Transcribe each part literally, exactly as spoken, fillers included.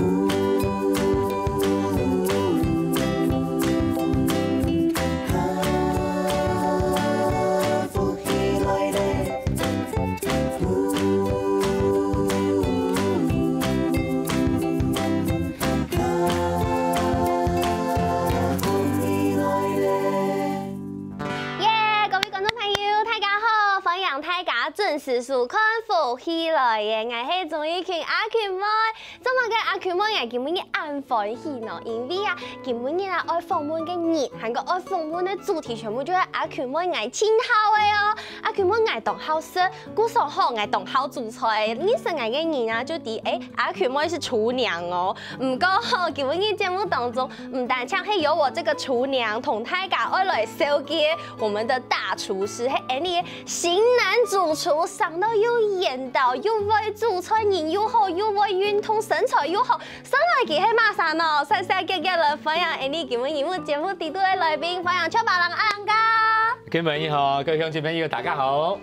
福氣來了，福氣來了。耶！各位觀眾朋友，大家好，歡迎大家準時收看《福氣來了》，𠊎係鍾玉琴阿琴妹。 做麼个阿Q妹𠊎今晡日恁歡喜呢？因為啊，今晡日啊，愛訪問个人，還過愛訪問个主題，全部就係阿Q妹𠊎盡好个哦。阿Q妹𠊎當好食，故所吼𠊎當好煮菜。認識𠊎个人啊，就知，欸，阿Q妹係廚娘哦。毋過吼，今晡日節目當中，毋單淨係有我這個廚娘同大家愛來紹介我們的大廚師，係𠊎俚个型男主廚，生到又緣投，又會煮菜，人又好，又會運動，身材又好， 算來佢係麼儕呢？煞煞遽遽來歡迎𠊎俚今晡日節目裡肚个來賓，歡迎超白人阿郎哥。Q妹你好，各位鄉親朋友，大家好。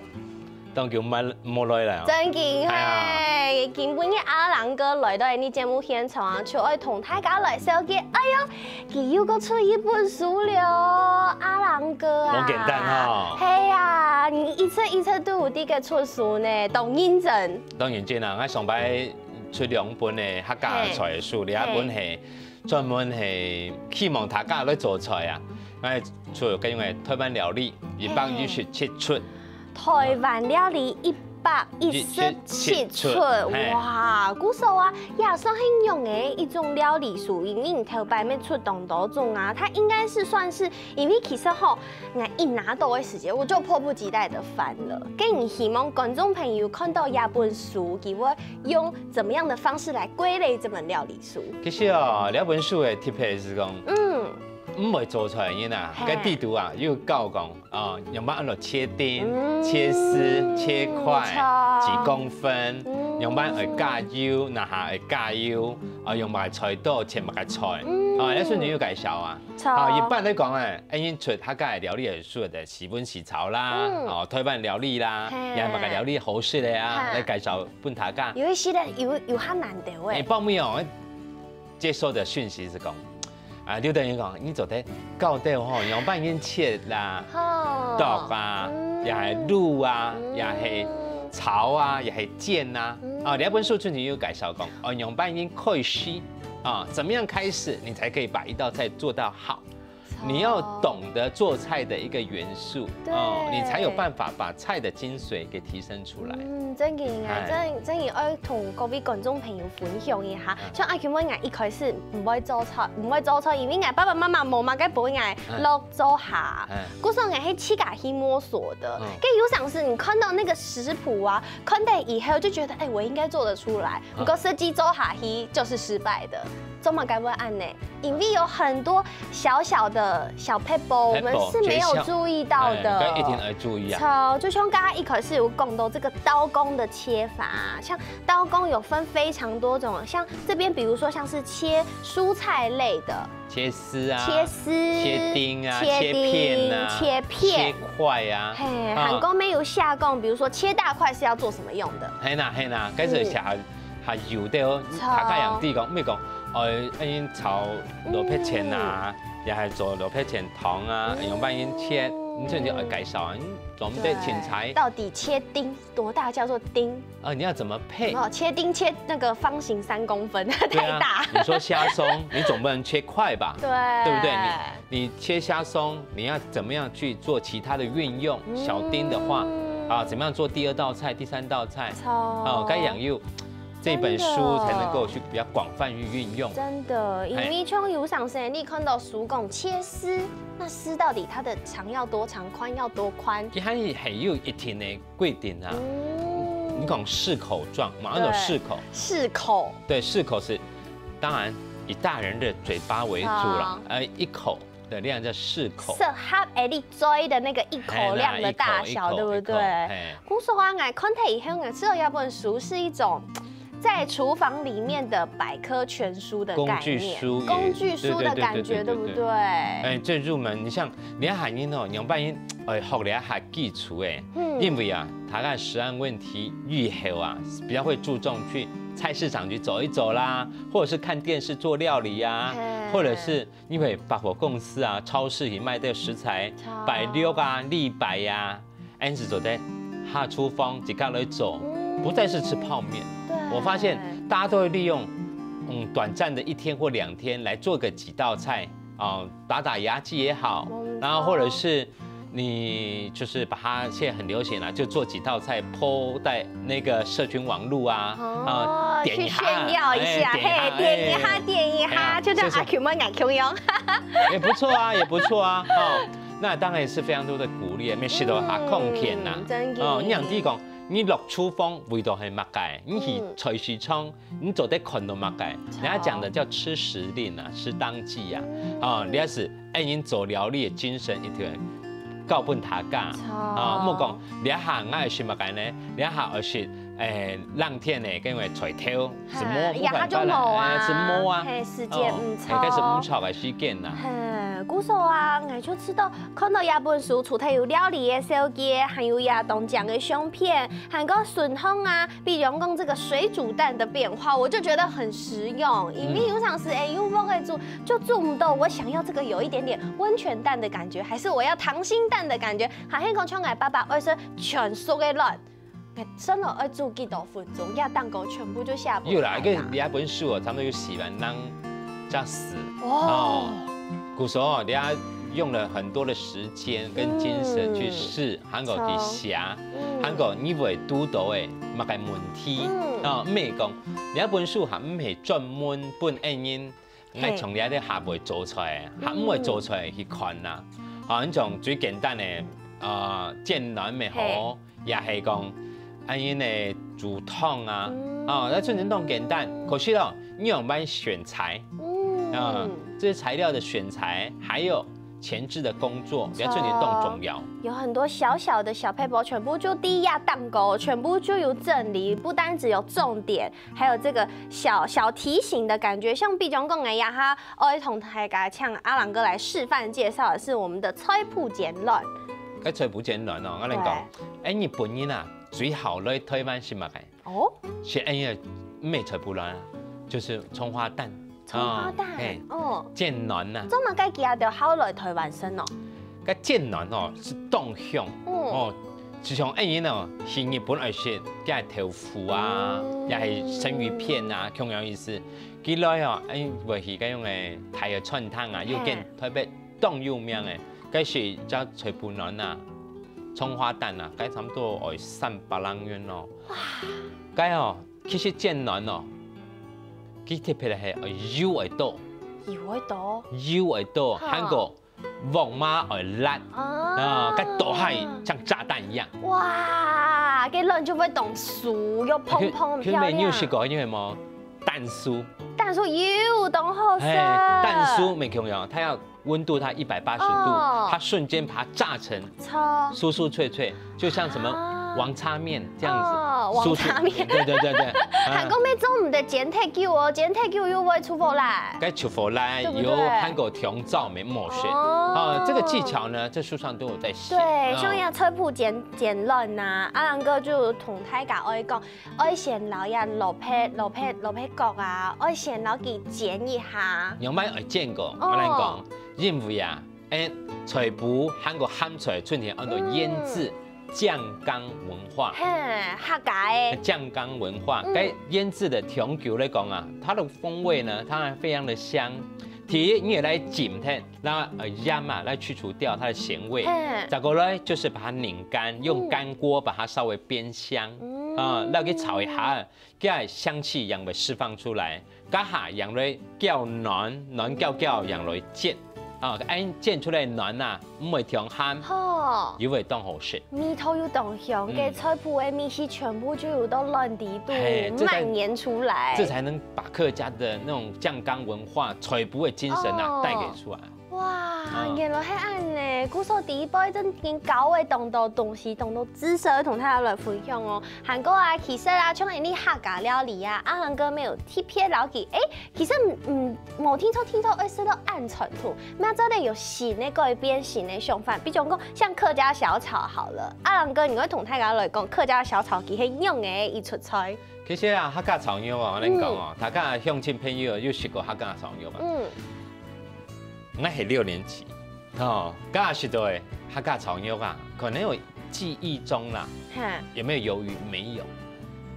當久無，無來了。正經係，哎呀。今晡日阿郎哥來到𠊎俚節目現場啊，就愛同大家來紹介。哎喲，佢又過出一本書了，阿郎哥啊。無簡單哈。係啊，你一直一直都有在該出書呢，當認真。當認真啊，𠊎上擺 出兩本个客家菜个書，嘿。這本係專門係希望大家來做菜啊。𠊎出个用个台灣料理一百一十七出。台灣料理一百一十七出，一十七出，嘿。哇，故所啊，也算係恁樣个一種料理書，因為你頭擺乜出當多種啊，它應該是算是，因為其實吼， 𠊎一拿到个時節，我就迫不及待地翻了。該你希望觀眾朋友看到這本書，佢會用怎麼樣的方式來歸類這本料理書？其實哦，這本書个特別係講，嗯。毋會做菜个人啊，嘿。該裡肚啊，有教講，啊，仰般安到切丁、嗯。切絲、切塊、著。幾公分，嗯。仰般愛加油，哪下愛加油，啊，用麼个菜刀切麼个菜，嗯。啊，這書裡有介紹啊。著。啊，一般來講，欸，恁樣出客家个料理个書个 時文時潮啦，嗯。哦，台灣料理啦，嘿。也麼个料理好食个啊，嘿。來介紹分大家。有一些个有，有較難得欸。欸，包尾哦，接收的訊息係講，啊，有个人講，你做得教到吼，仰般恁樣切啦，好。剁啊，嗯。也係滷啊，嗯。也係炒啊，也係煎啊。嗯。啊，這本書正經有介紹講，哦，仰般恁樣開始，啊，怎麼樣開始，你才可以把一道菜做到好。 你要懂得做菜的一個元素，對。哦，你才有辦法把菜的精髓給提升出來。嗯，正經啊，哎。正，正經愛同各位觀眾朋友分享一下，嗯。像阿Q妹𠊎一開始毋會做菜，毋會做菜，因為𠊎爸爸媽媽無麼个分𠊎，嗯。落灶下，嗯。故所𠊎係自家去摸索的。嗯。該有常時你看到那個食譜啊，看到以後就覺得，欸，我應該做得出來，嗯。毋過實際做下去就是失敗的。做麼个會恁樣？ 因為有很多小小的小撇步，我們是沒有注意到的。撇步，訣竅。哎，這一定要注意啊。著，就像剛剛一開始有講到這個刀工的切法啊，像刀工有分非常多種，像這邊比如說像是切蔬菜類的，切絲啊，切絲，切丁啊，切丁，切片啊，切片。切塊啊。嘿，啊。還過乜有寫講，比如說切大塊是要做什麼用的。係啦，係啦，該係寫 還有个哦，著。客家人知講，毋係講，哦，恁樣炒蘿蔔粄啊，嗯。也係做蘿蔔粄湯啊，嗯。仰般恁樣切，你這就愛介紹啊，你做毋得凊彩。對，到底切丁多大叫做丁？啊，你要怎麼配？哦，切丁切那個方形三公分，對啊，太大。你說蝦鬆，你總不能切塊吧？對。對不對？你 你切蝦鬆，你要怎麼樣去做其他的運用？嗯。小丁的話，啊，怎麼樣做第二道菜、第三道菜？著。哦，該仰有這本書才能夠去比較廣泛去運用。真的，嘿。因為像有常時你看到書講切絲，那絲到底它的長要多長，寬要多寬？佢還係有一定个規定啊。嗯。你講適口狀嘛，那種適口。對，適口。對，適口是，當然以大人的嘴巴為主啦，好。呃，一口 的量叫適口。適合欸，你嘴的那個一口量的大小，嘿啦，對不對？一口，一口，嘿。故所啊，𠊎看忒以後，𠊎知道這本書是一種在廚房裡面的百科全書的概念，工具書也，工具書的感覺，對不對？對，對，對，對，對，對。哎，最入門，你像，你看恁樣哦，仰般恁樣，哎，學了還基礎欸，嗯。因為啊，大家食安問題以後啊，比較會注重去菜市场去走一走啦，或者是看电视做料理呀，嘿或者是因为百货公司啊、超市里卖的食材超，百六啊、立百呀，恁樣做得下廚房自家來做，嗯不再是吃泡面。对我发现大家都会利用嗯短暂的一天或两天来做个几道菜哦，打打牙祭也好没错，然后或者是你就是把它现在很流行啊，就做几道菜 po 在那个社群网络啊，哦啊，点一下，去炫耀一下，哎点一下嘿，点一下，哎点一下，哎呀就像就是阿 Q 们阿 Q 样。也不错啊，也不错啊，哦。那当然也是非常多的鼓励，没事的话，嗯空闲呐，真的哦，你想弟讲，你落厨房味道很么个，你去嗯菜市场，你做得看到么个，人家讲的叫吃时令啊，吃当季啊，啊，你要是哎，你做料理的精神一定要教分大家啊，莫讲，你下爱食么个呢？你下爱食，哎，冷天的，跟为菜头，是么，呀，他就冇啊，哎，是么啊，嘿，时间唔哦，哎，该是错唔。错个时间呐。嘿，故所啊，我就知道看到这本书，除了有料理的小姐，还有呀当讲的相片，还有个顺风啊，比如讲这个水煮蛋的变化，我就觉得很实用。因为有常时哎，用我个煮就做不到我想要这个有一点点温泉蛋的感觉，还是我要溏心蛋的感觉，还是讲像我爸爸爱吃全熟的卵。 真的要煮几多分钟，这蛋糕全部就下不有啦，一个来啦你那本书哦，差不多有四万人这样死哦，古时候你要用了很多的时间跟精神去试，韩国去写，嗯韩国你会堵到诶，么个问题嗯啊？毋係讲你那本书哈，毋係专门分恩人，爱从你那下背做出来，还毋会做出来去看呐。啊，你从最简单的啊，煎卵也好，也系讲，哎，呢煮汤啊，嗯啊，那春节当简单，可是咯，你要慢选材啊嗯，，这些材料的选材，还有前置的工作，也春节当重要。有很多小小的小配包，全部就第一样蛋糕，全部就有整理，不单只有重点，还有这个小小提醒的感觉。像毕炯讲的呀，哈，我同大家请阿郎哥来示范介绍的是我们的菜脯煎卵。该菜脯煎卵哦，我跟你讲，哎，日本人啊，最好来台湾是么个？哦，是哎呀，没菜脯卵啊，就是葱花蛋，葱花蛋啊，嘿，哦，煎卵呐。做么个佢就好来台湾生哦？该煎卵哦是当香嗯，哦，就像哎呢，是日本来食，加豆腐啊，也系生鱼片啊，同样意思。佢来哦，哎，会去该用个大个餐厅啊，又跟特别当有名个，该是叫菜脯卵啊，葱花蛋啊，该差不多要三百零元咯。哇，该哦，其实煎卵哦，佢特别个系油会多，油会多油会多，哈韩国黄麻会辣。啊，该多还像炸弹一样。哇，个卵就会懂熟又蓬蓬很漂亮。你有试过，因为么蛋酥，蛋酥有懂好吃，哎，蛋酥没共样，它要温度它一百八十度，哦它瞬间把它炸成超酥酥脆脆，就像什么啊王叉面这样子，哦酥酥王叉面对对对对，啊韩国妹中午的煎太久哦，煎太久又会出火啦。该出火来对不对有韩国调燥没模式。哦啊，这个技巧呢，这书上都有在写。对，啊像要菜脯煎煎卵呐，阿郎哥就同大家爱讲，爱先捞呀萝卜萝卜萝卜角啊，爱先捞佢煎一下。有没有见过？哦我跟你讲，因为啊，哎，菜脯韩国鹹菜春天安到腌制，酱缸文化。嘿，客家的，酱缸文化，嗯该腌制的长久来讲啊，它的风味呢，当然非常的香。第一，你也来浸它，那呃盐啊来去除掉它的咸味。嘿再过来就是把它拧干，用干锅把它稍微煸香嗯啊，那给炒一下，给它香气也会释放出来。加下也来叫暖，暖叫叫也来煎啊，哎煎出来的卵啊，唔会忒鹹，吼，又会当好食。味道又当香，嗯个菜脯的味緒全部就有到卵底肚嘿这才蔓延出来。这才能把客家的那种酱缸文化、菜脯的精神啊哦带给出来。哇，嗯。原來係恁呢！故所第一擺正經教會當多東西，當多知識同大家來分享哦。還過啊，其實啊，像𠊎俚客家料理啊，阿郎哥乜有特別了解，誒，其實嗯，無定著定著愛食到恁傳統，乜做得有新个改變、新个想法。比如講，像客家小炒好了，阿郎哥，你會同大家來講客家小炒佢係仰仔一出菜？其實啊，客家炒肉哦，恁講哦，嗯。大家鄉親朋友有食過客家炒肉啊？嗯。𠊎係六年級，哦，該時代个客家炒肉啊，可能有記憶中啦，哈。有沒有魷魚？沒有。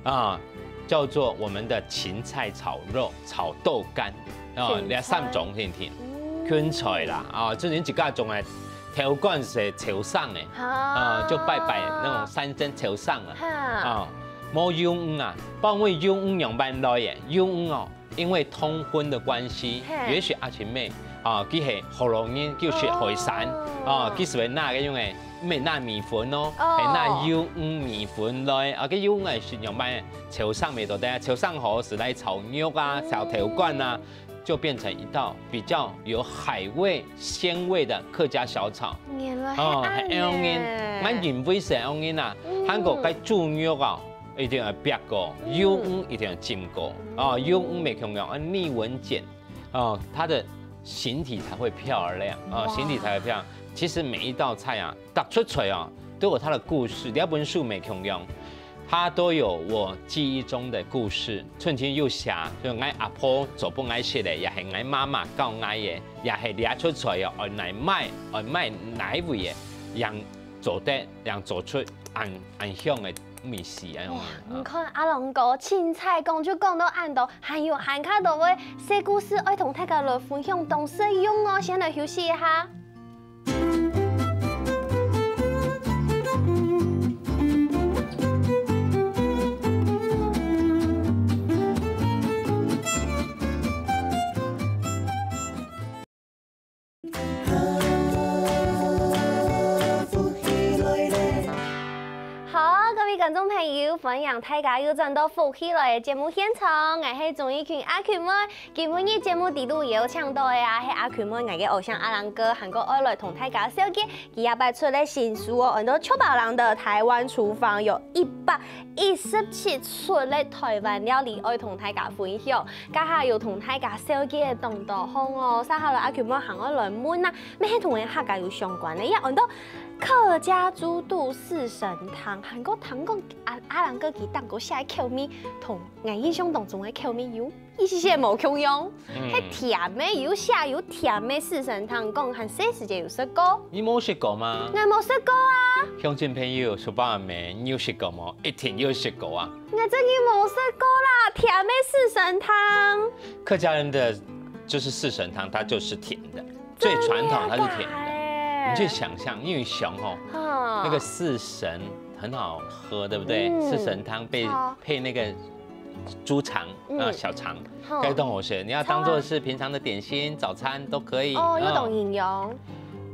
啊，叫做我們的芹菜炒肉、炒豆乾，啊，芹菜。這三種定定。嗯。芹菜啦，啊，這人自家種个，豆乾係潮汕个，哈。啊，就拜拜那種三牲潮汕啊，哈。啊，無魷魚啊，包括魷魚仰般來个，魷魚哦， 因為通婚的關係，嘿。也許阿琴妹，啊，佢係學老人，佢食海產，哦。啊，佢係會拿該種个，毋係拿米粉哦，哦。係拿魷魚米粉來，啊，該魷魚係仰般，潮汕味道个，潮汕河係來炒肉啊，嗯。炒豆乾啊，就變成一道比較有海味、鮮味的客家小炒。原來係哦，恁呢。係恁樣，𠊎認為係恁樣啊，嗯。還過該豬肉啊， 一定要煏過，嗯。魷魚一定要浸過，嗯。啊，魷魚乜共樣，啊，逆紋剪，啊，它的形體才會漂亮，啊，哇。形體才會漂亮。其實每一道菜啊，逐出菜啊，都有它的故事，這本書乜共樣，它都有我記憶中的故事。春天有寫，就𠊎阿婆做分𠊎食个，也係𠊎媽媽教𠊎个，也係這出菜啊，愛哪賣，愛賣哪位个，樣做得，樣做出恁，恁香个 味緒恁樣。哇，啊。你看阿郎哥，凊彩講就講到恁多，還有還較多个細故事愛同大家來分享，當實用哦。先來休息一下。 好，各位觀眾朋友，歡迎大家又轉到福氣來了節目現場，𠊎係鍾意群阿群妹。今晡日節目裡肚邀請到个啊，係阿群妹𠊎个偶像阿郎哥，還過愛來同大家紹介，佢這擺出个新書哦，安到《Cook Bok Lang的臺灣廚房》，有一百一十七出个臺灣料理愛同大家分享。 這下有同大家紹介个當多項哦，接下來阿群妹還愛來問啊，乜係同𠊎客家有相關个，也安到客家豬肚四神湯，還過聽講阿，阿郎哥佢當過寫个口味，同𠊎印象當中个口味有一息息無共樣，嗯。係甜个，有寫有甜个四神湯，講還細時節有食過。你無食過嗎？𠊎無食過啊。鄉親朋友，叔伯阿姆，你有食過無？一定有食過啊。 𠊎真經無食過啦，甜个四神湯。客家人的就是四神湯，它就是甜的，最傳統它是甜的。真的假的？你去想象，因為想哦，啊。那個四神很好喝，對不對？嗯。四神湯配，超。配那個豬腸，嗯。啊，小腸，好。該當好吃。你要當做是平常的點心、早餐都可以。哦，又當營養。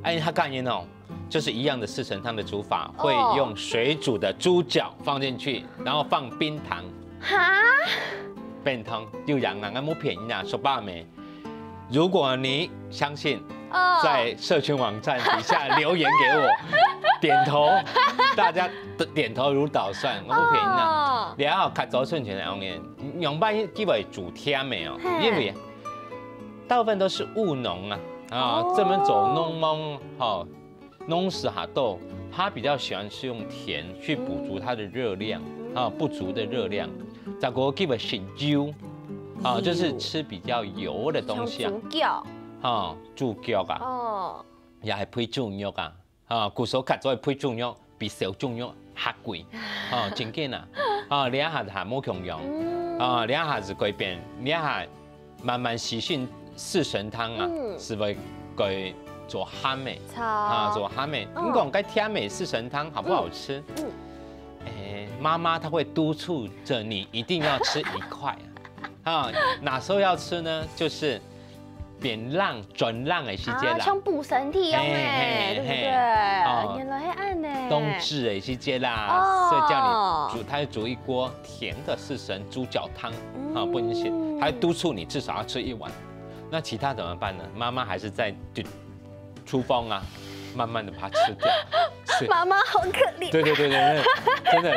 哎，客家人哦， 就是一樣的四神湯的煮法，哦。會用水煮的豬腳放進去，然後放冰糖。哈？冰糖，有影啊，𠊎無騙你啊，叔伯阿姆。如果你相信，哦。在社群網站底下留言給我，點頭，大家點頭如搗蒜，𠊎無騙你啊。哦。然後較早以前个人，仰般佢會煮甜个哦，嘿。因為大部分都是務農啊，啊，哦。專門做農忙，吼， 農事下肚，他比較喜歡是用甜去補足它的熱量，嗯。啊，不足的熱量。再過佢會食油，啊，油。就是吃比較油的東西啊。像豬腳。啊，豬腳啊。哦。也係配豬肉啊。啊，古時候較早配豬肉，比燒豬肉較貴。啊，真緊啊。啊，這下還無共樣。嗯。啊，這下係改變，這下 慢慢時興四神湯啊，嗯。係會改做鹹个，炒。啊，做鹹个。嗯。你講該甜个四神湯好不好吃？嗯。嗯。欸，媽媽她會督促著你一定要吃一塊啊。啊，哪時候要吃呢？就是變冷、轉冷个時節啦。啊，像補身體一樣欸，嘿，嘿，對不對？嘿。哦。原來係恁呢。冬至个時節啦，哦。所以叫你煮，她會煮一鍋甜的四神豬腳湯，啊，嗯。不能吃，她會督促你至少要吃一碗。 那其他怎麼辦呢？媽媽還是在就厨房啊，慢慢的把它吃掉。是，妈妈好可怜。对对对对对，真的，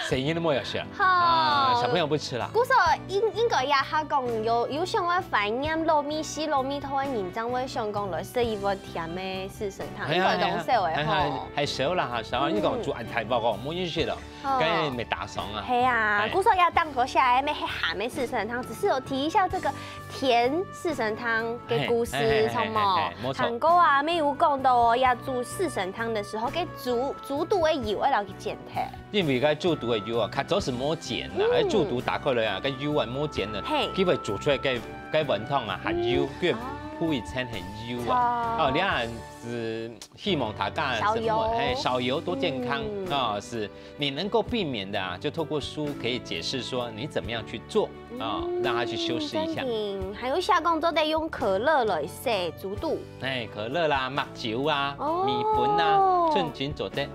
声音都没有响好啊，小朋友不吃啦。故所應應該也下講有有想愛懷念老味，食老味道个人，正會想講來食一碗甜个四神湯，應該當少个吼。還少啦哈，少啊，你講煮恁大鑊哦，無意思了，哦該沒打爽啊。係啊哎，故所也當過下來，乜係鹹个四神湯，只是有提一下這個甜四神湯个故事，嘿嘿嘿嘿著無嘿嘿？沒錯還過啊，乜有講到哦，要煮四神湯的時候，該煮煮肚个油愛摎佢剪忒。因為該煮肚个油啊，較早係無剪啦，嗯該煮肚打開來啊，該油啊無剪呢嘿，佢會煮出來該該碗湯啊，很油，佢會鋪一層很油啊。哦哦，你看是希望大家少油哎，少油多健康嗯啊，是你能夠避免的啊，就透過書可以解釋說你怎麼樣去做啊，讓他去修飾一下嗯。真的還有下講做得用可樂來洗煮肚，哎，可樂啦、麥酒啊、哦米粉啊，盡盡做得。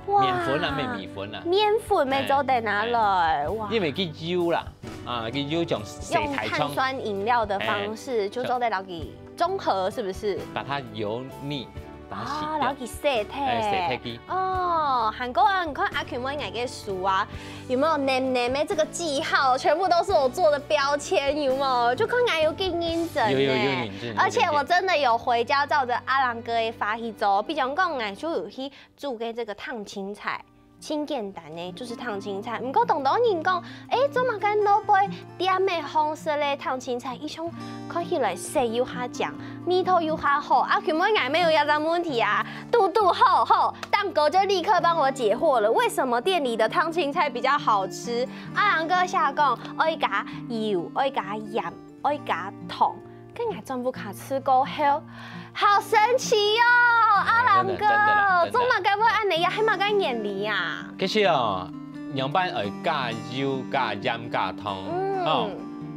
哇麵粉啊，乜米粉啊，麵粉乜做得拿來，哇，因為佢油啦，啊，佢油種洗用碳太重，酸飲料的方式，哎就做得摎佢中和，是不是？把它油膩，把它洗啊，掉摎。佢洗忒。哎，洗忒佢。哦，還過啊，你看阿Q妹𠊎个書啊，有沒有黏黏的這個記號，全部都是我做的標籤，有沒有？就看起來有夠認真呢。有有有認真而且我真的有回家照著阿郎哥的話去做，比如講，𠊎就有去煮个這個燙青菜。 真簡單呢，就是燙青菜。毋過當多人講，誒，做麼个老妹點个方式咧燙青菜，一種看起來色又較靚，味道又較好。啊，Q妹𠊎乜有一隻問題啊，堵堵好好，蛋哥就立刻幫我解惑了。為什麼店裡的燙青菜比較好吃？阿郎哥寫講，愛加油，愛加鹽， 愛加糖，跟𠊎轉屋下試過後，好神奇哦！阿郎哥，真的真的啦真的做麼个會恁呢呀？係麼个原理啊？其實哦，仰般愛加油、加鹽、加糖，嗯哦，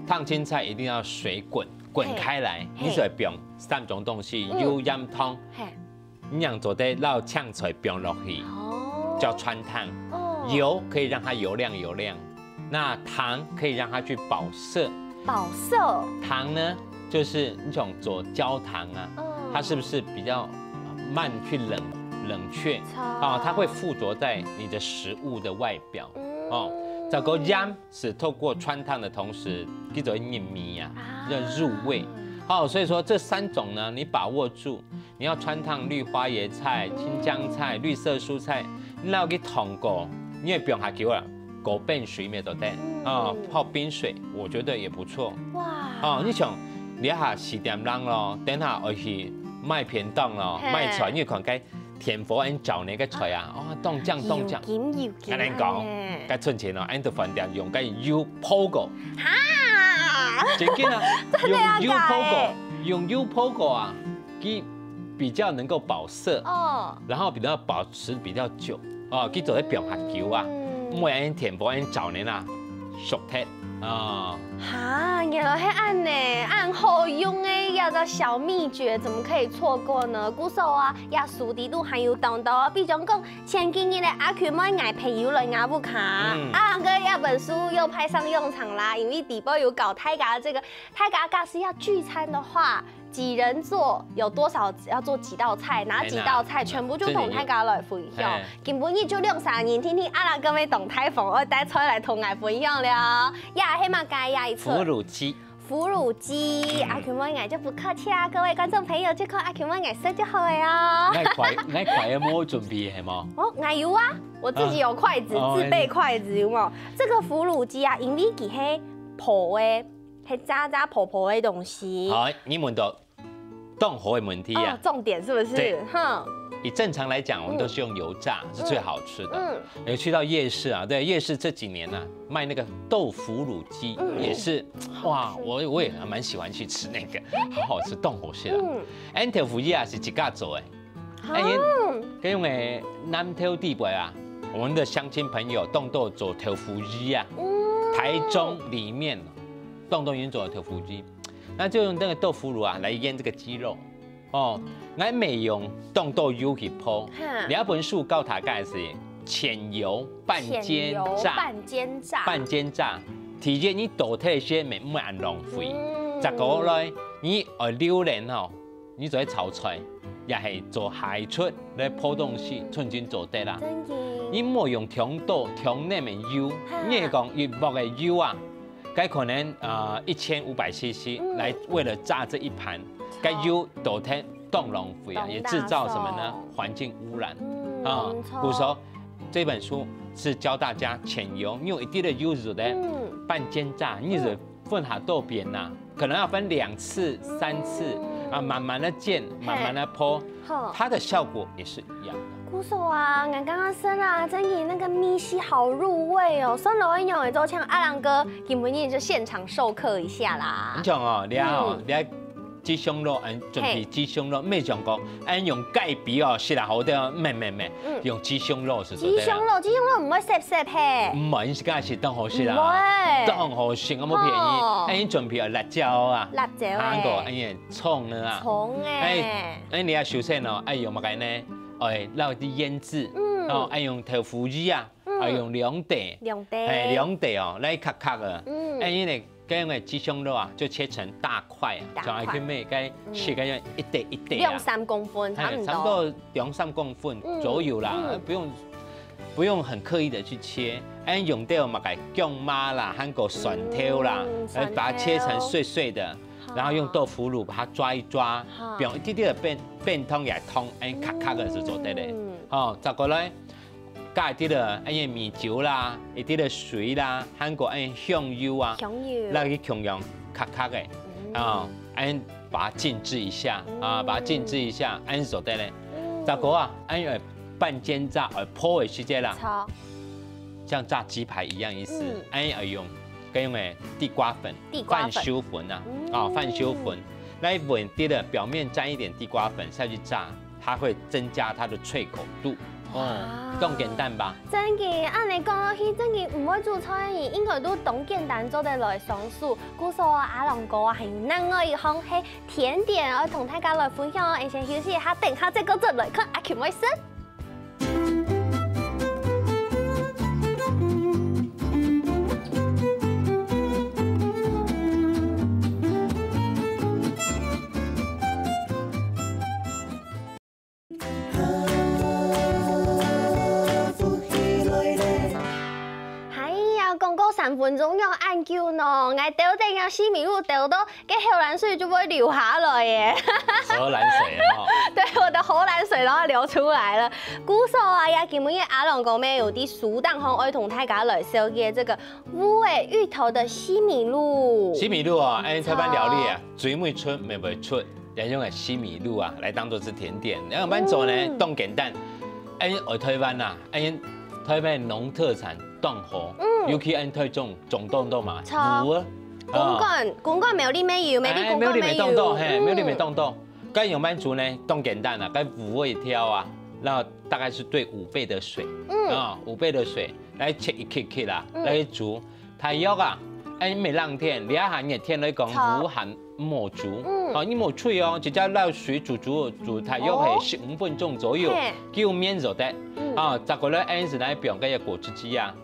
燙青菜一定要水滾，滾開來，嘿你才放三種東西，嗯油、鹽、糖，嘿，你正做得摎青菜放落去，哦叫汆燙。哦油可以讓它油亮油亮，那糖可以讓它去保色。保色，糖呢，就是一種做焦糖啊，嗯它是不是比較慢去冷冷卻？超啊，它會附着在你的食物的外表。嗯哦，這個鹽是透過汆燙的同時，佢就會入味啊，啊就入味。好，所以說這三種呢，你把握住，你要汆燙綠花椰菜、青江菜、綠色蔬菜，你摎佢燙過，你也不用下久了，過冰水乜都得嗯啊，泡冰水，我覺得也不錯。哇，哦，你像你下四點零咯，等下愛去買便當咯，嘿買菜，你看該電火恁照呢个菜啊，哦，當靚當靚。有金有金，跟你講哎，該存錢哦，恁多飯店用該油泡過，哈，真的啊，真的要用油泡過改欸，用油泡過啊，佢比較能夠保色，哦，然後比較保持比較久。哦，佢做得放下久啊，嗯毋會恁電火恁照呢啦，熟忒啊。哈，原來係恁呢，恁好用个，要知道小秘訣怎麼可以錯過呢？故所啊，這書裡肚還有當多，比如講前幾日个阿Q妹𠊎朋友來𠊎屋下，嗯啊，該這本書又派上用場啦，因為裡背有教大家這個，大家假使要聚餐的話，幾人座有多少要做幾道菜，哪幾道菜全部就同大家來分享哎。今晡日就兩三人，聽聽阿郎哥个當大方，愛帶菜來同𠊎分享了。呀，係麼个呀？一出腐乳雞，腐乳雞，阿Q妹𠊎就不客氣啦，各位觀眾朋友，就靠阿Q妹𠊎食就好了哦。𠊎筷，𠊎筷仔無準備係無？哦，𠊎有啊，我自己有筷子，啊哦自備筷子有無？這個腐乳雞啊，因為佢係烰个，係炸炸烰烰个東西。好，你問到當好个問題啊哦，。重點是不是對？哼，以正常來講，我們都是用油炸，是最好吃的。嗯，有去到夜市啊，對，夜市這幾年呢，賣那個豆腐乳雞嗯也是，哇，我我也蠻喜歡去吃那個，好好吃，當好食啊。嗯，恁豆腐乳啊係自家做个，哎，跟用个南投地區啊，我們的鄉親朋友當多做豆腐乳啊，嗯台中裡面當多人做豆腐乳，那就用那個豆腐乳啊來醃這個雞肉。哦，𠊎乜用當多油去烰。哈這本書教大家係淺油半煎淺油炸，半煎炸，半煎炸。第一，你倒忒先，毋會恁浪費。嗯再過來，你愛榴槤吼，你做得炒菜，也係做下一出來泡東西，全真做得啦。真个。你莫用忒多、忒淰个油，哈。你係講一鑊个油啊，該可能呃一千五百 C C 嗯。來為了炸這一盤，該油倒忒當浪費啊，當也製造什麼呢？大數。環境污染。嗯，啊，沒錯。故所這本書是教大家淺油，你有一滴个油就得嗯。半煎炸，你就嗯。 分下多遍呐，可能要分兩次、三次啊，慢慢的煎，慢慢的烰，好。它的效果也是一樣的。故所啊，𠊎剛剛說啦，真的那個味緒好入味哦，酸蘿蔔用來做，像阿郎哥，今晡日就現場授課一下啦。你講哦，你看哦，嗯。你看雞胸肉，嗯，準備嘿。雞胸肉，沒想過，哎，用蓋皮哦，是啦，好的哦，沒沒沒，嗯。用雞胸肉是做得的。雞胸肉，雞胸肉毋會澀澀嘿。毋會，你是講係當好食啦，毋會。當好食，我無騙你。哦。哎，你準備有辣椒啊，辣椒欸。還有，哎呀，蔥啊。蔥欸。哎，哎，你要首先哦，哎，用麼个呢？哎，落去醃製，嗯。哦，哎，用豆腐乳啊，嗯。哎，用涼茶，涼茶。哎，涼茶哦，來硞硞啊。嗯。哎，因為該用个雞胸肉啊，就切成大塊啊，大塊。像愛去買該切个一垤一垤啊。兩三公分，差不多。哎，差不多兩三公分左右啦，嗯，嗯。不用，不用很刻意的去切。哎，用到嘛，該薑嫲啦，還有蒜頭啦，嗯，哎，把它切成碎碎的，蒜頭。好。然後用豆腐乳把它抓一抓，好。放一滴滴个冰，冰糖也通，哎，硞硞个就做得了。嗯。好，再過來， 加一滴个，哎呀，米酒啦，一滴个水啦，還過哎香油啊，香油。來去共樣硞硞个，嗯。啊，哎，把它靜置一下，啊，嗯。把它靜置一下，哎，做得了。嗯。再過啊，哎，半煎炸，哎，烰个時節啦，著。像炸雞排一樣意思，嗯。哎，要用，該用个地瓜粉，地瓜粉。番薯粉啊，嗯。啊，番薯粉，來穩定的表面沾一點地瓜粉下去炸。 它會增加它的脆口度。哦，哇。當簡單吧？真个，恁呢講落去，真个毋會煮菜个人，應該都當簡單做得來上手。故所阿郎哥啊，還有另外一項係甜點，愛同大家來分享哦。𠊎先休息一下，等下再過轉來看阿Q會食。 哎呀，講過三分鐘又恁久呢，𠊎兜等个西米露兜到，該口涎水就會流下來耶。口涎水哦。對，我的口涎水都要流出來了。故所啊，呀，今晡日阿郎哥乜有在書頂項愛同大家來紹介這個烏尾芋頭的西米露。西米露哦，哎，臺灣料理啊，好。最尾出乜會出。 也用个西米露啊，來當做係甜點。然後慢慢做呢，嗯。當簡單。哎，𠊎臺灣啊，哎，臺灣農特產當好，嗯。尤其俺臺中種當多嘛，著。芋啊。公館，啊。公館苗栗乜有，苗栗，哎，公館乜有。苗栗乜當多，嘿，嗯。苗栗乜當多。該用慢慢做呢，當簡單啊，該芋一條啊，然後大概是兌五倍的水，嗯。啊，五倍的水來切一塊塊啦，嗯。來煮。 大約啊，哎，你無冷天，這下熱天來講，著。無還無煮，嗯。哦，你無炊哦，直接落水煮煮煮，大約係，哦。十五分鐘左右，嘿。就綿就得。嗯。啊，再過來，恁樣來放該個果汁機啊，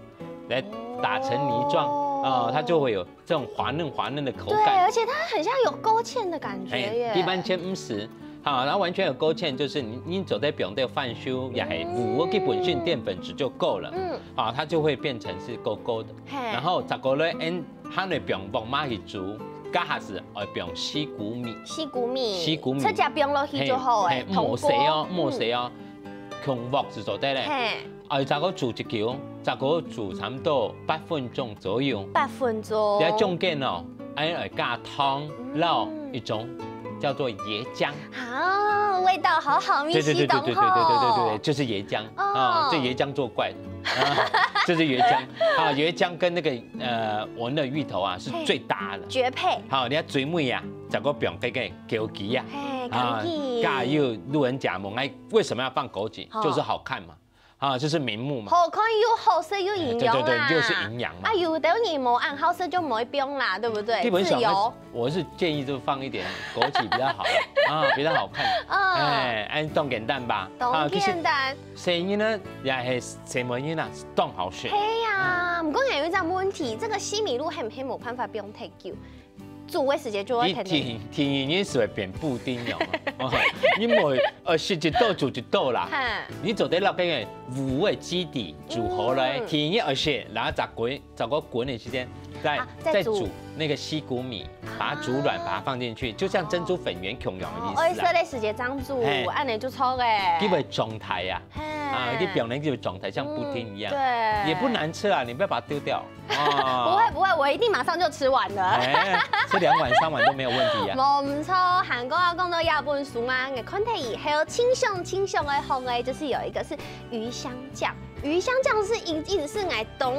來打成泥狀，哦。啊，它就會有這種滑嫩滑嫩的口感。對，而且它很像有勾芡的感覺耶。哎，一般先毋使，好，然後完全有勾芡，就是你，你做得放兜番薯，也還無，嗯。基本上澱粉質就夠了。嗯。啊，它就會變成是勾勾的。 嘿。然後再過來，俺還會放薄荷去煮，該下係愛放西谷米。西谷米。西谷米。直接放落去就好欸，嘿，嘿，莫洗哦，嗯。莫洗哦，共鑊就做得了。嘿。哎，再過煮一久，再過煮差不多八分鐘左右。八分鐘。在中間哦，俺愛加糖，嗯。摎一種叫做椰漿。啊，味道好好，味緒當好。對，對，對，對，對，對，對，對，對，對，就是椰漿。哦。啊，這椰漿作怪的。啊，這是椰漿。啊，椰漿跟那個 呃，萱的芋頭啊，是最搭的。嘿，絕配。好，你看最尾啊，再過放這個枸杞啊，嘿，啊，枸杞。加入路人甲醺，哎，為什麼要放枸杞？哦。就是好看嘛，啊，就是明目嘛。好看又好食又營養啦。哎，對，對，對，就是營養嘛。啊，有的人無恁好食就毋會放啦，對不對？基本上自由。我是建議就放一點枸杞比較好，啊，比較好看。嗯。哎，恁樣當簡單吧？當簡單。啊，其實細人仔呢，也係細妹人啊，當好食。係啊，嗯。毋過𠊎有一隻問題，這個西米露係毋係無辦法放忒久？煮个時節就會甜甜。你第第二日就會變布丁了嘛，哦，你無呃食一道煮一道啦。哈，你做得落該个芋个基底煮好了，嗯，第二日愛食，然後再滾，再過滾个時間，再啊，再煮。再煮那個西谷米，把它煮軟，把它放進去，就像珍珠粉圓共樣的意思啊。哦，愛食个時節正煮，嘿，恁樣就著个。基本狀態啊，嘿，啊，你表面基本狀態像布丁一樣，嗯，對，也不難吃啊，你不要把它丟掉。 哦，不會不會，我一定馬上就吃完了。哎，吃兩碗三碗都沒有問題啊。無毋著，還過啊，講到這本書嘛，𠊎看忒以後，清香清香个風味，就是有一個是魚香醬。魚香醬是一一直是𠊎當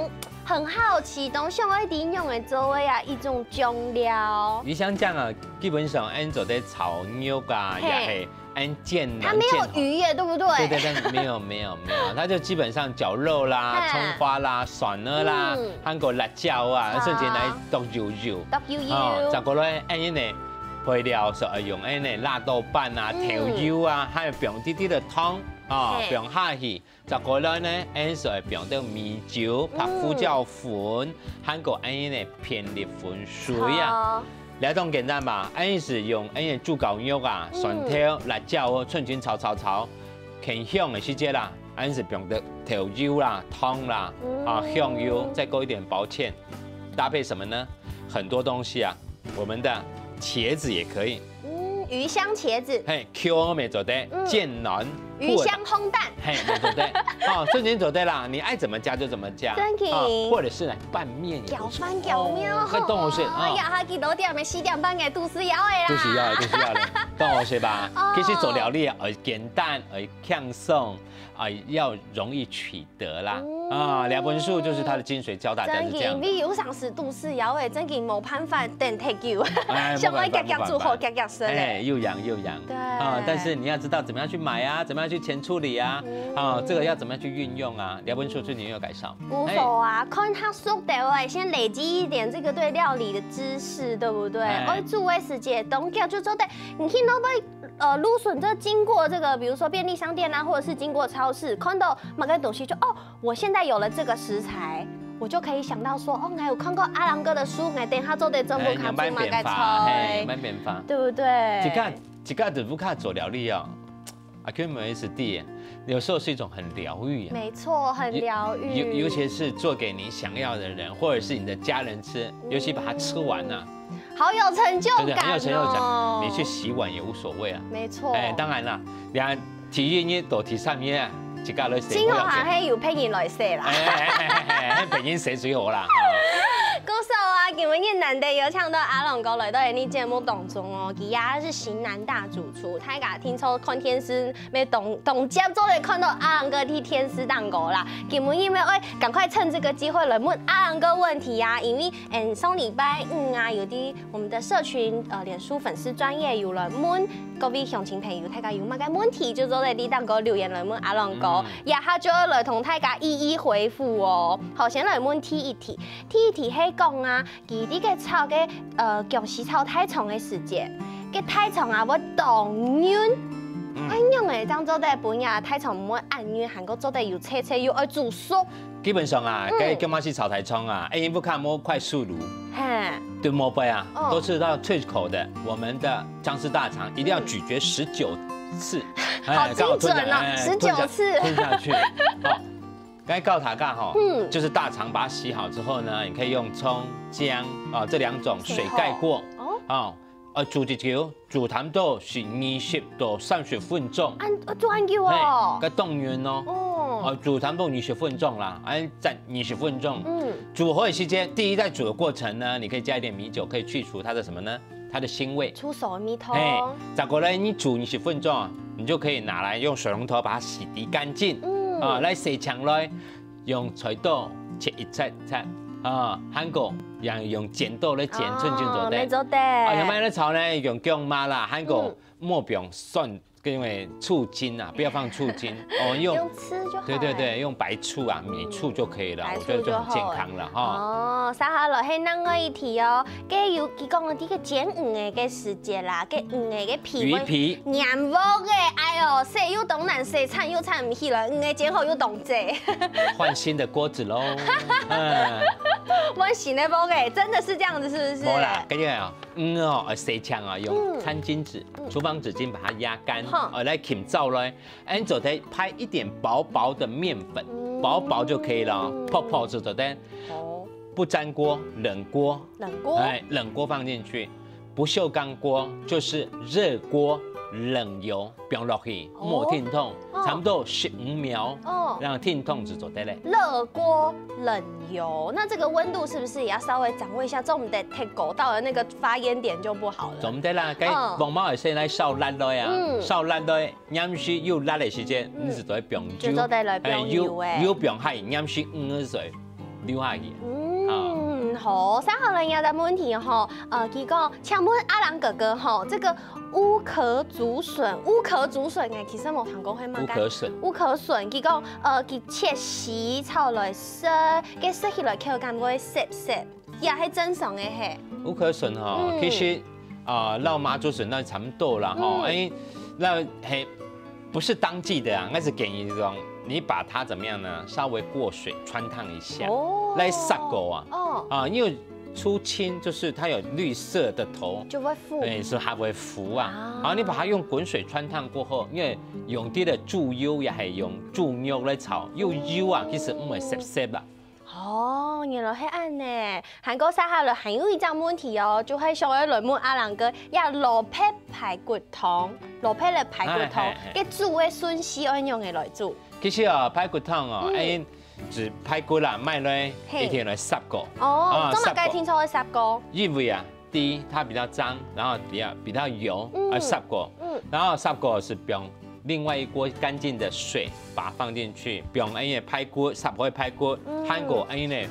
很好奇，當想愛知仰般做个啊一種醬料。魚香醬啊，基本上恁做得炒肉啊，嘿，也係 恁煎卵，它沒有魚耶，煎好。對不對？對對對，沒有沒有沒有，它就基本上絞肉啦、蔥花啦、蒜仔啦，還有辣椒啊，順便來剁幼幼。剁幼幼。哦，再過來恁樣呢，配料係愛用恁樣呢，辣豆瓣啊、豆油啊，還有放滴滴个糖啊，放下去。再過來呢，恁樣係愛放點米酒、白胡椒粉，還有恁樣呢，片栗粉水啊。 這當簡單吧？恁樣係用恁樣豬絞肉啊、蒜頭、辣椒哦，全全炒炒炒，牽香个時節啦，恁樣係放點豆油啦、糖啦、啊香油，再過一點薄芡，搭配什麼呢？很多東西啊，我們的茄子也可以。嗯，魚香茄子。嘿，Q 乜做得，煎卵、魚香烘蛋。 嘿，對對對，哦，正經做得啦，你愛怎麼加就怎麼加，正經。哦，或者是來拌麵也不錯。攪飯攪麵哦，哦，該當好食啊。哎呀，還記得點个四點半个都市謠个啦。都市謠个，都市謠个，當好食吧？哦。其實做料理啊，愛簡單，愛輕鬆，啊，要容易取得啦。啊，這本書就是它的精髓，教大家是這樣的。正經，你有常食都市謠个，正經無辦法等忒久，哎，想愛遽遽煮好，遽遽食个。哎，又烊又烊。 對。啊，但是你要知道怎麼樣去買啊，怎麼樣去前處理啊，啊，這個要怎麼樣去運用啊？這本書對你有介紹。不錯啊，看較熟个話，先累積一點這個對料理的知識，對不對？哎。愛煮个時節，當遽就做得，你去到尾，呃，路順就經過這個，比如說便利商店啊，或者是經過超市，看到麼个東西就，哦， 我現在有了這個食材，我就可以想到說，哦，𠊎有看過阿郎哥的書，𠊎等下做得做得煮麼个菜，哎，有麼个變化，嘿，有麼个變化。對不對？自家，自家在屋下做料理哦，啊，根本是第一，有時候是一種很療癒啊。沒錯，很療癒。尤，尤其是做給你想要的人，或者是你的家人吃，尤其把它吃完了， 好有成就感哦。真的很有成就感，你去洗碗也無所謂啊。沒錯。哎，當然啦，你看第一日到第三日啊，自家來洗，今後還係有別人來洗啦。哎，哎，哎，哎，哎，別人洗最好啦。故所啊，今晡日難得有請到阿郎哥來到𠊎等節目當中哦，佢也係型男大主廚，大家聽說看電視，乜當，當輒做得看到阿郎哥在電視頂高啦。今晡日乜愛趕快趁這個機會來問阿郎哥問題啊，因為，嗯，上禮拜五啊，有在 我們的社群，呃，臉書粉絲專頁有人問各位鄉親朋友，大家有麼个問題，就做得在頂高留言來問阿郎哥，嗯。這下就愛來同大家一一回覆哦。好，先來問第一題。第一題係講啊，佢這個炒个，呃，薑絲炒大腸个時節，該大腸啊，會當韌。嗯。恁樣誒，正做得分這大腸毋會恁韌，還過做得有脆脆，又愛煮熟。 基本上啊，嗯。該薑絲炒大腸啊，哎，因為屋下無快速爐，嘿。對，無辦法啊，哦。都吃到脆口的。我們的張氏大腸一定要咀嚼十九次，嗯。哎，好精準哦，剛好吞下，哎，十九次。吞下，吞下去。好，該教大家哈，嗯。就是大腸把它洗好之後呢，你可以用蔥、薑啊，這兩種水蓋過，水蓋過。哦。哦， 呃，煮一久，煮差不多係二十到三十分鐘。恁，呃，煮恁久哦。嘿，該當然咯。哦。呃，煮差不多二十分鐘啦，恁蒸二十分鐘。嗯。煮好的時間，第一，在煮的過程呢，你可以加一點米酒，可以去除它的什麼呢？它的腥味。出手的味道。嘿，再過來，你煮二十分鐘啊，你就可以拿來用水龍頭把它洗滌乾淨。嗯。啊，來洗淨來， 用菜刀切一切切，啊，還過用，用剪刀來剪，哦，正經做得。乜做得。啊，用麼个來炒呢？用薑嫲啦，還過，嗯。莫放蒜，因為醋精啊，不要放醋精。哦，用，用吃就好了。對對對，用白醋啊，米醋就可以了，嗯，我覺得就很健康了哈。白醋就好了。哦，接下來係另外一題哦。 該有佢講个這個煎魚仔个時節啦，該魚仔个皮會，魚皮。黏鑊个，哎喲，洗又當難洗，鏟又鏟毋起來，魚仔煎好又當濟。換新的鍋子咯。嗯。溫習那波哎，真的是這樣子，是不是？無啦，跟你講啊，魚哦，呃，洗淨啊，用嗯餐巾紙、嗯廚房紙巾把它壓乾，哼哦，來浸燥咧，恁做得拍一點薄薄的麵粉，嗯薄薄就可以了，泡泡就做得。哦，不粘鍋，冷鍋，冷鍋，哎，冷鍋放進去，不鏽鋼鍋就是熱鍋，冷油放落去，哦莫停動，哦差不多十五秒，哦讓停動就做得了。熱鍋冷油，那這個溫度是不是也要稍微掌握一下？做毋得太高，到了那個發煙點就不好了。做毋得啦，該嗯黃毛仔先來燒熱來啊，嗯燒熱來，黏時又熱个時間，嗯你就做得放油，就做得來放油欸哎，油油放下，黏時魚个水流下去。嗯，好，接下來有一個問題吼，呃，佢講，請問阿郎哥哥吼，這個烏殼竹筍，烏殼竹筍欸，其實無聽過，係麼个？烏殼筍。烏殼筍，佢講，呃，佢切絲炒來食，該食起來口感會澀澀，也係正常个嘿。烏殼筍吼，嗯其實啊，呃，摎麻竹筍那差不多啦吼，嗯哎，那嘿，不是當季的啊，那是建議這種，你把它怎麼樣呢？稍微過水汆燙一下，哦來煠過啊。哦啊，因為 出青，就是它有綠色的頭，就會浮。哎，是還會浮啊。啊然後你把它用滾水汆燙過後，因為用滴个豬油也係用豬肉來炒，有油啊，其實毋會澀澀啊。哦，原來係恁呢。還過接下來還有一隻問題哦，就係想要來問阿郎哥，這蘿蔔排骨湯，蘿蔔个排骨湯，哎哎哎該煮个順序愛仰仔來煮？其實啊，排骨湯哦，嗯哎，煮排骨啦，買來嘿一定來煠過。哦，啊做麼个一定愛煠過？因為啊，第一，它比較髒，然後比較比較油，嗯啊，煠過。嗯然後煠過是用另外一鍋乾淨的水把它放進去，用恁樣排骨，煠好个排骨，嗯還過恁樣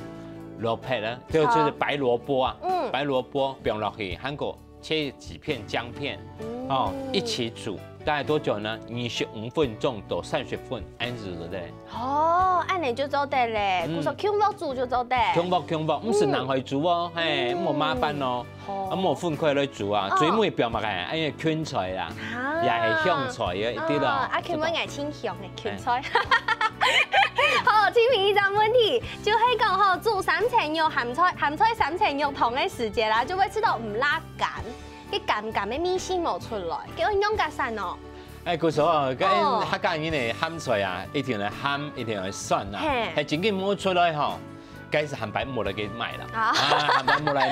蘿蔔呢，就好就是白蘿蔔啊，嗯白蘿蔔放落去，還過切幾片薑片，嗯哦，一起煮，大概多久呢？二十五分鐘到三十分，恁樣子對不對？哦，恁樣就做得了，嗯故所共下煮就做得。共下共下，毋使兩下煮哦，嘿，嗯無麻煩哦。哦啊，無分開來煮啊，哦最尾放麼个？哎呀，芹菜啦，啊也係香菜啊，一滴咯。啊，啊，芹菜也真香个芹菜。好，最尾一隻問題，就係講吼，煮三層肉鹹菜，鹹菜三層肉湯个時節啦，就會食到毋罅 鹹，該鹹鹹个味緒無出來，該愛仰結煞哦？哎，故所哦，該哦客家人个鹹菜啊，一定愛鹹，一定愛酸啊。嘿係真緊無出來吼，該係下擺無來去買啦。啊啊，下擺無來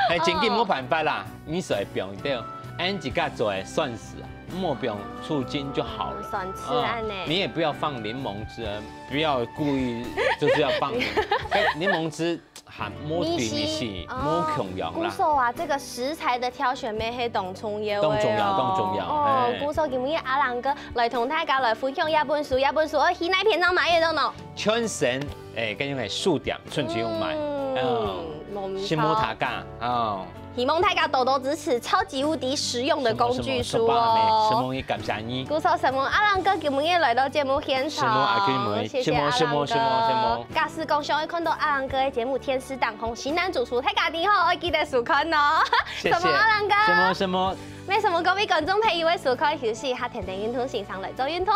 買，係真緊無辦法啦，你就愛放一點，恁自家做个蒜絲啊，莫放醋精就好了。哦蒜絲啊恁呢你也不要放檸檬汁啊，不要故意就是要放，哎檸檬汁 還無對味緒，無共樣啦。故所啊，這個食材的挑選乜係當重要个哦。當重要，當重要，哦，嘿。故所今日阿郎哥來同大家來分享這本書，這本書愛去哪片正買得到呢？全省，哎，該種个書店，全市有賣。嗯嗯，無毋著。承蒙大家，哦。 希望大家多多支持超級無敵實用的工具書哦。承蒙，承蒙，承蒙，感謝你。故所承蒙阿郎哥今晡日來到節目現場，承蒙阿君妹，謝謝阿郎哥。承蒙，承蒙，承蒙，承蒙。假使講想愛看到阿郎哥个節目電視當中，新男主廚大家一定吼，愛記得收看哦。謝謝。承蒙阿郎哥。承蒙，承蒙。乜承蒙各位觀眾朋友个收看，休息一下，天天運動先生來做運動。